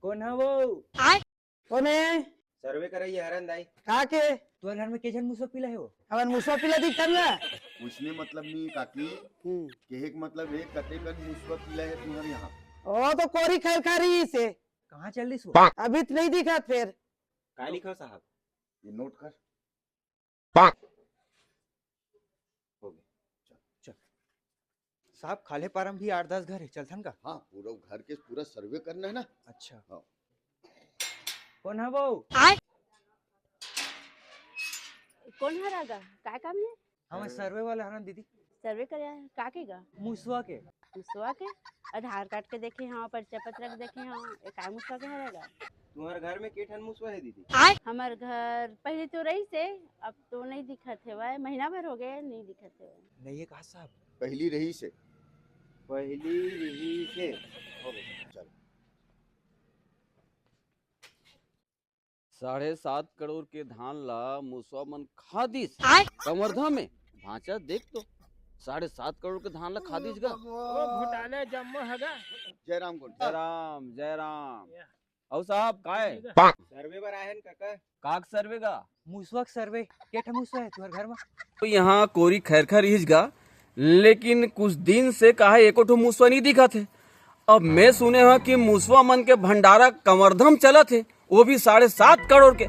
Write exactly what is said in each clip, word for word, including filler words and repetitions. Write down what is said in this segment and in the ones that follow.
कोन हा वो? कोन हे? सर्वे करइया हरन दाई। का के? तोर घर में के झन मुसवा पिला हे वो? हमर मुसवा पिला दिखत हे ना। पूछने मतलब नहीं काकी, हम्म। केहे के मतलब हे, कतेकन मुसवा पिला हे तुम्हर यहाँ? ओ तो कोरी खैर खा रही से। कहाँ चल रही सो? अभी तो नहीं दिखत फिर। का लिखा साहब? ये नोट कर। हो गया। चल, चल। साहब, खाल्हे पारा म भी आठ दस घर हे, चलथन का? हाँ, पूरा घर के पूरा सर्वे करना हे ना। अच्छा। हाँ। कोन हा वो? कोन हरा गा? काय काम हे? हमर सर्वे वाला हरन दीदी। सर्वे करे आए, का के गा? मुसवा के। मुसवा के? आधार कार्ड के देखे हंव, परिचय पत्र के देखे हंव, ए काय मुसवा के हरे गा? तुम्हर घर में के ठन मुसवा हे दीदी? हमर घर पहली तो रहिसे, अब तो नहीं दिखत हेवय, महीना भर हो गए नहीं दिखत हेवय। नहीं हे का साहब? पहली रहिसे। पहली रहिसे। हो गए। चल। साढ़े सात करोड़ के धान ला मुसवा मन खा दिस। कवर्धा में भांचा देख तो, साढ़े सात करोड़ के धान ला खा दिस गा। ओ घोटाला जम्मो हगा। जय राम गोंड। जय राम, जय राम। या। अउ साहब, काय? सर्वे बर आए हन काका। काक सर्वे गा? मुसवा के सर्वे। के ठा मुसवा हे तुहर घर में? तो यहाँ कोरी खैर खैर रिहिस गा, लेकिन कुछ दिन से काहे एको ठो मुसवा नहीं दिखत हे। अब मैं सुने हंव कि मुसवा मन के भंडारा कवर्धा म चलत हे, वो भी साढ़े सात करोड़ के।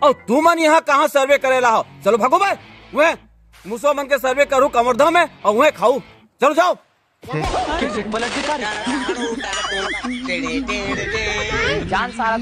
अउ तुमन यहाँ कहाँ सर्वे करे ला हो? चलो भागो बे, वह मुसवा मन के सर्वे करू कवर्धा में अउ वह खाऊ। चलो जाओ। जान सारा।